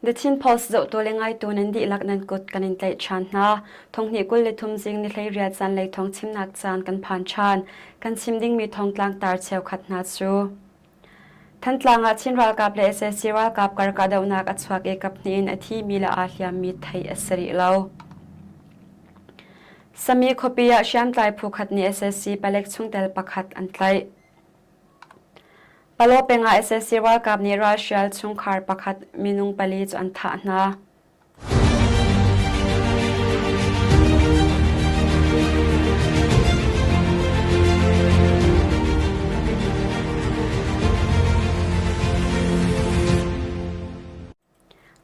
The Chin Post zohtu le ngaitu nan dihlak nan kut kan in tlaih ṭhan hna. Thonghnih 23 zing ni 18 zanlei thawng chimnak caan kan phan ṭhan. Kan chim dingmi thongtlang tar cheukhat hna cu Thantlang ah Chin ralkap le sac ralkap kar kahdohnak a chuak i kaphnih in a thimi le aa hliammi theih a si rih lo. Sami khuapi ah hriamtlai phu khat nih sac palek chungtel pakhat an tlaih. Palaw peng ah sac ralkap nih ralhrial chungkhar pakhat minung pali cu an thah hna.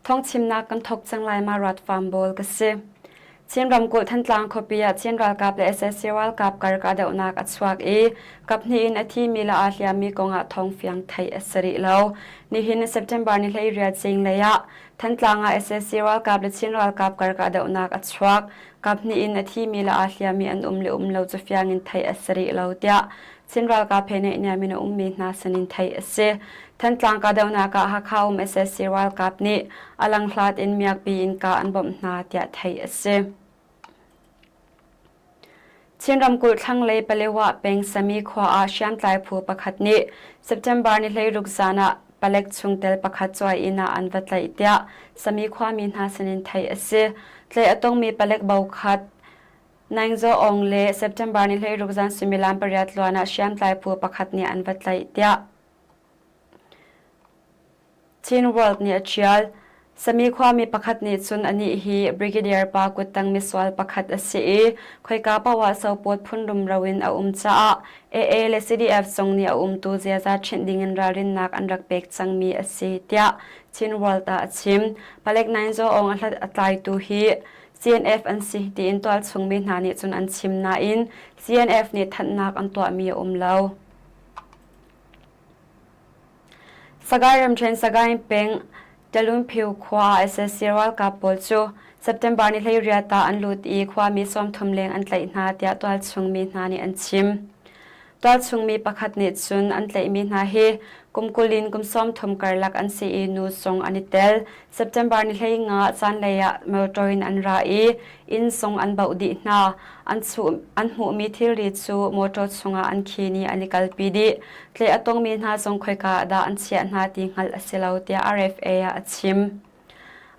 Thawngchimnak kan thawk cang lai ma rat farm bawl ka si. Chin ramkulh Thantlang khuapi ah Chin ralkap le sac ralkap kar kahdohnak a chuak i kaphnih in a thimi le aa hliammi kong ah thawngfiang theih a si rih lo. Nihin September ni 18 zinglei ah Thantlang ah sac ralkap le Chin ralkap kar kahdohnak a chuak. Kaphnih in a thimi le aa hliammi an um le um lo cu fiang in theih a si rih lo tiah Chin ralkap he naihniam in a ummi hna sinin theih a si. Thantlang kahdohnak ah Hakha um sac ralkap nih a langhlat in miakpi in kah an bawmh hna tiah theih a si. Chin ramkulh thlanglei Palewa peng Sami khua ah hriamtlai phu pakhat nih September ni 16 zan ah palek chungtel pakhat cuai inn ah an va tlaih tiah Sami khuami hna sinin theih a si. Tlaih a tongmi palek bo khat Naing Zaw Aung le September ni 16 zan suimilam pariat luan ah hriamtlai phu pakhat nih an va tlaih tiah Chin World nih a ṭial. Sami khuami pakhat nih cun anih hi Brigadier pa kuttang misual pakhat a si i khoika paoh ah sopawt phun rumro in a um caah AA le CDF zong nih a umtu ziaza ṭhinh dingin ralrinnak an rak pek cangmi a si tiah Chin World ah a chim. Palek Naing Zaw Aung a hlat a tlaitu hi CNF an si tiin tualchung mi hna nih cun an chim nain CNF nih thanhnak an tuahmi a um lo. Sagaing ramṭhen Sagaing peng Talunphiu khua ah sac ralkap pawl cu September ni 18 ah an lut i khuami 30 leng an tlaih hna tiah tualchung mi hna nih an chim. Tualchung mi pakhat nih cun an tlaihmi hna hi kum 20 in kum 30 karlak an si i nu zong an i tel. September ni 15 zanlei ah motor in an ra i inn zong an bauh dih hna. An, chuh, an hmuhmi thilri cu motor chungah an khin i an i kalpi dih. Tlaih a tongmi hna zong khoika ah dah an chiah hna ti hngalh a si lo tiah RFA ah a chim.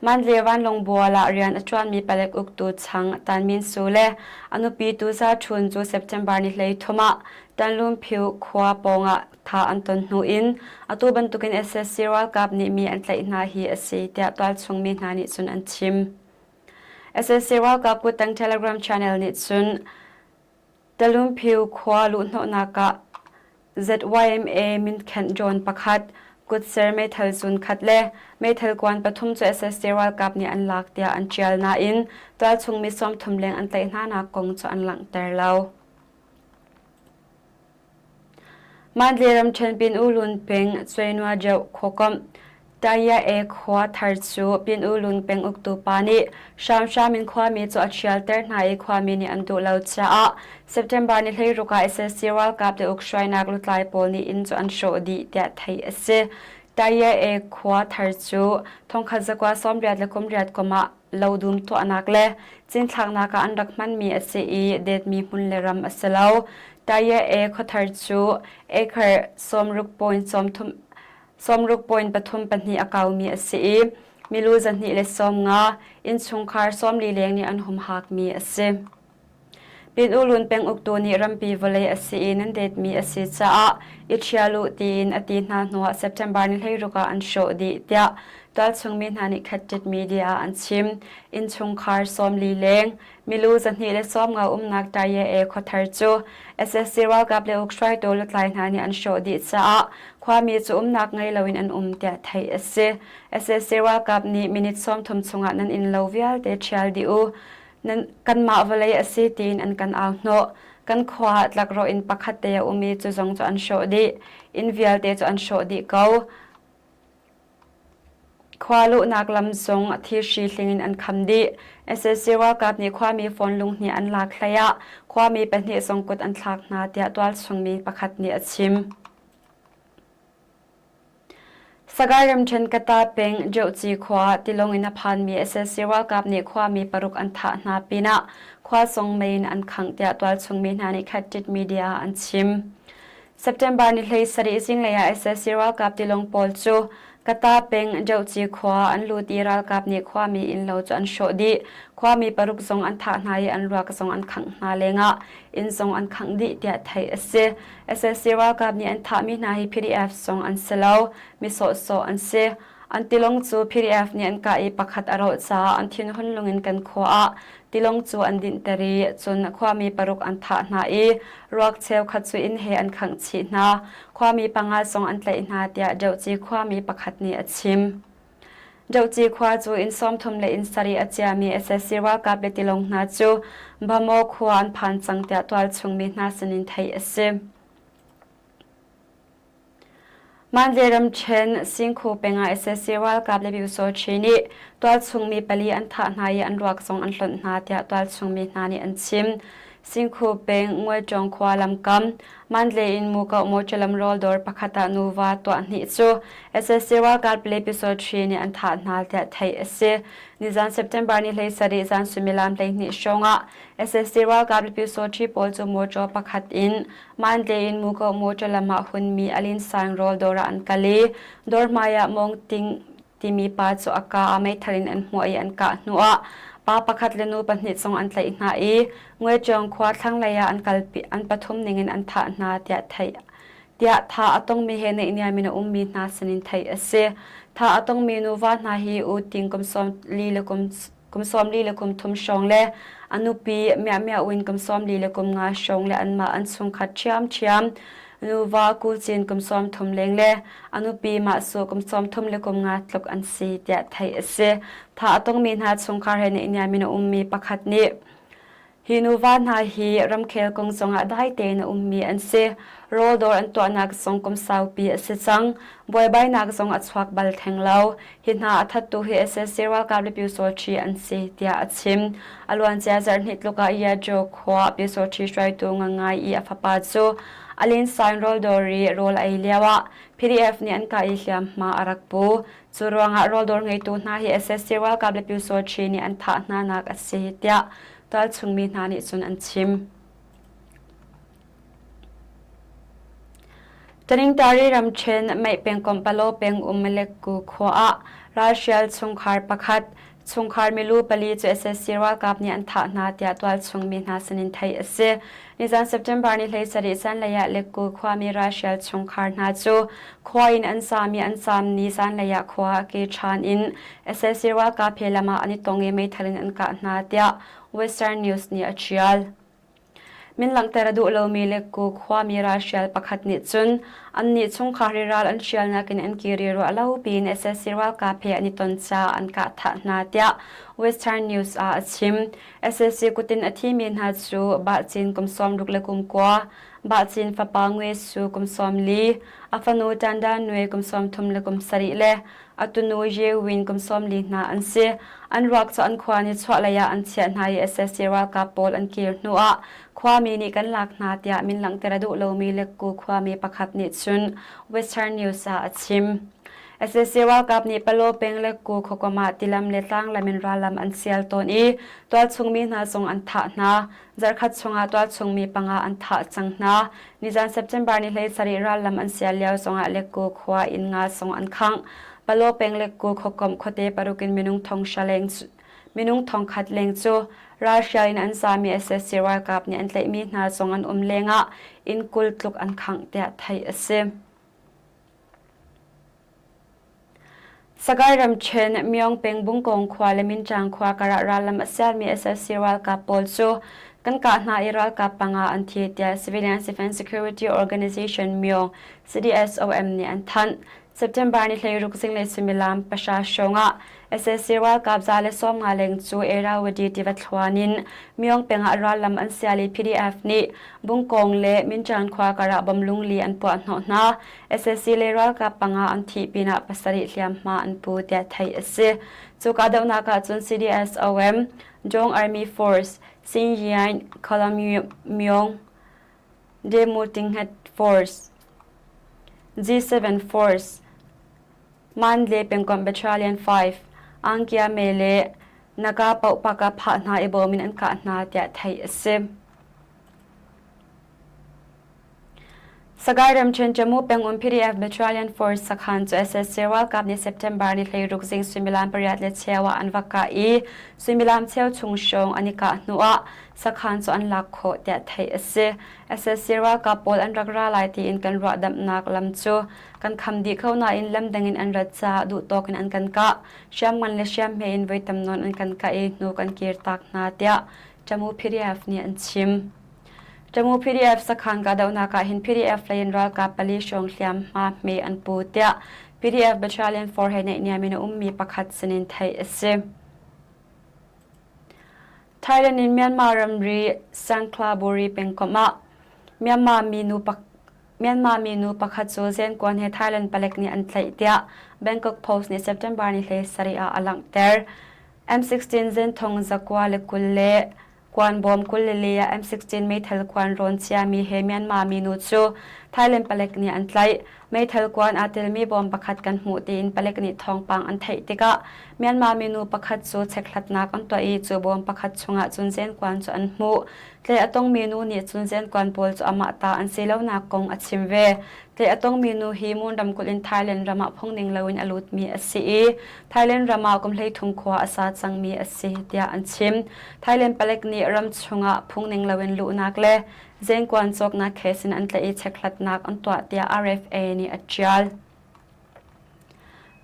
Mandalay vanlawng bual ah rian a ṭuanmi palek uktu Chang Tan Min Su le a nupi Tu Za Htun cu September ni 13 ah Tanlunphiu khua pawngah tha an ton hnu in atu bantukin sac ralkap nih mi an tlaih hna hi a si tiah tualchung mi hna nih cun an chim. Sac ralkap kuttang Telegram channel nih cun Talungphiu khua luhhnawhnak ah ZYMA minkhenh drone pakhat, kutser meithal zun khat le meithal kuan pathum cu sac ralkap nih an lak tiah an ṭial nain tualchung mi 30 leng an tlaih hnanak kong cu an langhter lo. Mandalay ramṭhen Pin U Lun peng Cuainua Deuh khuakomh Taya-e khua thar cu Pin U Lun peng uktu pa nih hramhram in khuami cu a ṭhialter hna i khuami nih an duh lo caah September ni 16 ah sac ralkap le ukhruainak lutlai pawl nih inn cu an hrawh dih tiah theih a si. Taya-e khua thar cu 1988 kum ah lodum tuahnak le cinthlaknak ah an rak hmanmi a si i detmi hmun le ram a si lo. Taye khuathar cu acre 60.34 a kaumi a si i milu 250 innchungkhar 40 leng nih an humhakmi a si. Pin-U-Lun peng uktu nih rampi vawlei a si i nan detmi a si caah i ṭhial u tiin a ti hna hnuah September ni 16 ah an hrawh dih tiah tualchung mi hna nih Khat Media ah an chim. Innchungkhar 40 leng milu 250 umnak Taye khuathar cu sac ralkap le ukhruaitu lutlai hna nih an hrawh dih caah khuami cu umnak ngei loin an um tiah theih a si. Sac ralkap nih minute 30 chungah nan innlo vialte ṭhial dih u. Nan kanmah vawlei a si tiin an kan au hnawh. Kan khua ah tlakrawh inn pakhat te a um i cu zong cu an hrawh dih. Inn vialte cu an hrawh dih ko. Khua luhnak lam zong thirhri hling in an kham dih. Sac ralkap nih khuami phone lunghnih an lak hlei ah khuami pahnih zong kut an thlak hna tiah tualchung mi pakhat nih a chim. Sagaing ramṭhen Kata peng Jeuhci khua tilawng in a phanmi sac ralkap nih khuami paruk an thah hna pinah khua song mei in an khangh tiah tualchung mi hna nih Khat Media ah an chim. September ni 17 zinglei ah sac ralkap tilawng pawl cu Kata peng Jeuhci khua an lut i ralkap nih khuami innlo cu an hrawh dih. Khuami paruk zong an thah hna i an ruak zong an khangh hna lengah inn zong an khangh dih tiah theih a si. Sac ralkap nih an thahmi hna hi PDF zong an si lo, mi sawhsawh an si. An tilawng cu PDF nih an kah i pakhat a rawh caah an thinhun lung in kan khua ah tilawng cu an dinhter i cun khuami paruk an thah hna i ruak cheukhat cu inn he an khangh chih hna. Khuami panga zong an tlaih hna tiah Dohci khuami pakhat nih a chim. Dohci khua cu inn 30 le inn sarih a ciami sac ralkap le tilawng hna cu Bhamo khua an phan cang tiah tualchung mi hna sinin theih a si. Mandalay ramṭhen Singkhu peng ah sac ralkap le Pyusawṭhi nih tualchung mi pali an thah hna i an ruak zong an hlonh hna tiah tualchung mi hna nih an chim. Singkhu peng Nguaiṭawng khua lamkam Mandalay in Mukoh mawṭaw rawl dawr pakhat ah nuva tuah hnih cu sac ralkap le Pyusawṭhi nih an thah hna tiah theih a si. Nizan September ni 17 zan suimilam 12 hrawng ah sac ralkap le Pyusawṭhi pawl cu mawṭaw pakhat in Mandalay in Mukoh mawṭaw lam ah hunmi Alin Sang rawl dawr ah an kal i dawr hmai ah Mawng Ting timi pa cu a kaa ah meithal in an hmuah i an kah hnuah pa pakhat le nu pahnih zong an tlaih hna i Ngueṭawng khua thlanglei ah an kalpi an pathum ningin an thah hna tiah theih tiah tha a tongmi he naihniam in a ummi hna sinin theih a si. Tha a tongmi nuva hna hi U Ting kum 40 le kum kum 40 le kum thum hrawng le a nupi Mya Mya Win kum 40 le kum nga hrawng le anmah an chungkhat ṭhiamṭhiam nuva Ku Cin kum 30 leng le a nupi Mah Su kum 30 le kum nga tluk an si tiah theih a si. Tha a tongmi hna chungkhar he naihniam in a ummi pakhat nih Hi nuva hna hi ramkhel kong zongah dai tein a ummi an si. Rawldawr an tuahnak zong kum saupi a si cang. Buaibainak zong a chuak bal theng lo. Hi hna a thattu hi sac ralkap le Pyusawṭhi an si, tiah a chim. A luancia zarhhnih tluk ah Yajo khua Pyusawṭhi hruaitu ngangai i a fapa cu a linsain rawldawr i rawl a ei lioah PDF nih an kah i hliamhma a rak pu. Cu ruangah rawldawr ngeitu hna hi sac ralkap le Pyusawṭhi nih an thah hnanak a si, tiah tualchungmi hna nih cun an chim. Taningtari ramṭhen Meih pengkomh Palaw peng um Malekku khua ah ralhrial chungkhar pakhat chungkhar milu pali cu sac ralkap nih an thah hna tiah tualchungmi hna sinin theih a si. Nizan September ni 17 zanlei ah Lekku khuami ralhrial chungkhar hna cu khua in an saam i an saam ni zanlei ah khua ah ke ṭhan in sac ralkap he lam ah an i tong i meithal in an kah hna tiah Western News nih a ṭial. Min langhter a duh lomi Lekku khuami ralhrial pakhat nih cun annih chungkhar hi ral an hrialnak in an kir i ruah lo piin sac ralkap he an i ton caah an kah thah hna tiah Western News ah a chim. Sac kut in a thimi hna cu Bahcin kum 60 le kum kua, Bahcin fapa Ngwe Su kum 40, a fanu Tanda Nwe kum 33 le kum sarih le a tunu Ye Win kum 40 hna an si. An ruak cu an khua ni chuahlei ah an chiah hna i sac ralkap pawl an kir hnuah khuami nih kan lak hna tiah min langhter a duh lomi Lekku khuami pakhat nih cun Western News ah a chim. Sac ralkap nih Palaw peng Lekku khuakom ah tilam le tlanglam in rallam an sial tawn i tualchungmi hna zong an thah hna. Zarkhat chungah tualchungmi panga an thah cang hna. Nizan September ni 17 rallam an sial lio zongah Lekku khua inn nga zong an khangh. Palaw peng Lekku khuakomh khuate paruk in minung thong hra leng minung thongkhat leng cu ralhrial in an zami sac ralkap nih an tlaihmi hna zong an um lengah inn 20 tluk an khangh tiah theih a si. Sagaing ramṭhen Myong peng Bungkawng khua le Minṭang khua karah rallam a sialmi sac ralkap pawl cu kan kah hna i ralkap panga an thi tiah Civilian Defense Security Organization Myong CDSOM nih an thanh. September ni 16 zinglei suimilam pahra hrawng ah sac ralkap 150 leng cu Irrawaddy tiva thluan in Myong peng ah rallam an sial i PDF nih Bungkawng le Minṭan khua karah bom lungli an puah hnawh hna. Sac le ralkap panga an thih pinah pasarih hliamhma an pu tiah theih a si. Cu kahdohnak ah cun CDSOM, Jong Army Force, Xinjiang Kalammyong Demu Tinghet Force, G7 Force, Mandalay pengkomh Battalion 5, Angkia Me le Naga Paohpaka phah hna i bawm in an kah hna tiah theih a si. Sagaing ramṭhen Jammu pengum PDF Battalion Force sakhan cu SSC ralkap nih September ni 16 zing suimilam pariat le cheu ah an va kah i suimilam cheu chung hrawng an i kah hnuah sakhan cu an lak khawh tiah theih a si. SSC ralkap pawl an rak ra lai tiin kan ruahdamhnak lam cu kan kham dih ko nain lam dang in an rat caah duhtawk in an kan kah. Hriamngan le hriamhme in voi tam nawn an kan kah i hnu kan kirtak hna tiah Jammu PDF nih an chim. Tamu PDF sakhan kahdohnak ah hin PDF lei in ralkap pali hrawng hliamhma hme an pu tiah PDF Battalion 4 he naihniam in a ummi pakhat sinin theih a si. Thailand in Myanmar ramri Sangkhlaburi pengkomh ah Myanmar minu Myanmar minu pakhat cu zenkuan he Thailand palek nih an tlaih tiah Bangkok Post nih September ni 17 ah a langhter. M16 zenthong zakua le 20 le Kuanbawm 22 ah M16 meithal kuan rawn ciami he Myanmar minu cu Thailand palek nih an tlaih. Meithal kuan aa telmi bawm pakhat kan hmuh tiin palek nih thawngpang an theih tikah Myanmar minu pakhat cu chekhlatnak an tuah i cu bawm pakhat chungah cun zenkuan cu an hmuh. Tlaih a tongmi nu nih cun zenkuan pawl cu amah ta an si lonak kong a chim ve. Tlaih a tongmi nu hi Mon ramkulh in Thailand ram ah phungning loin a lutmi a si i Thailand ram ah kum 13 khua a sa cangmi a si tiah an chim. Thailand palek nih ram chungah phungning loin luhnak le zenkuan cawknak case in an tlaih i chekhlatnak an tuah tiah RFA nih a ṭial.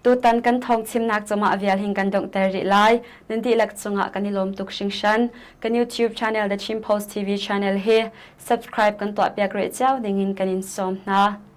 Tutan kan thawng chimnak cungah vial hin kan donghter rih lai. Nan dihlak cungah kan i lawm tuk hringhran. Kan YouTube channel The Chin Post TV channel hi subscribe kan tuahpiak rih cio dingin kan in sawm hna.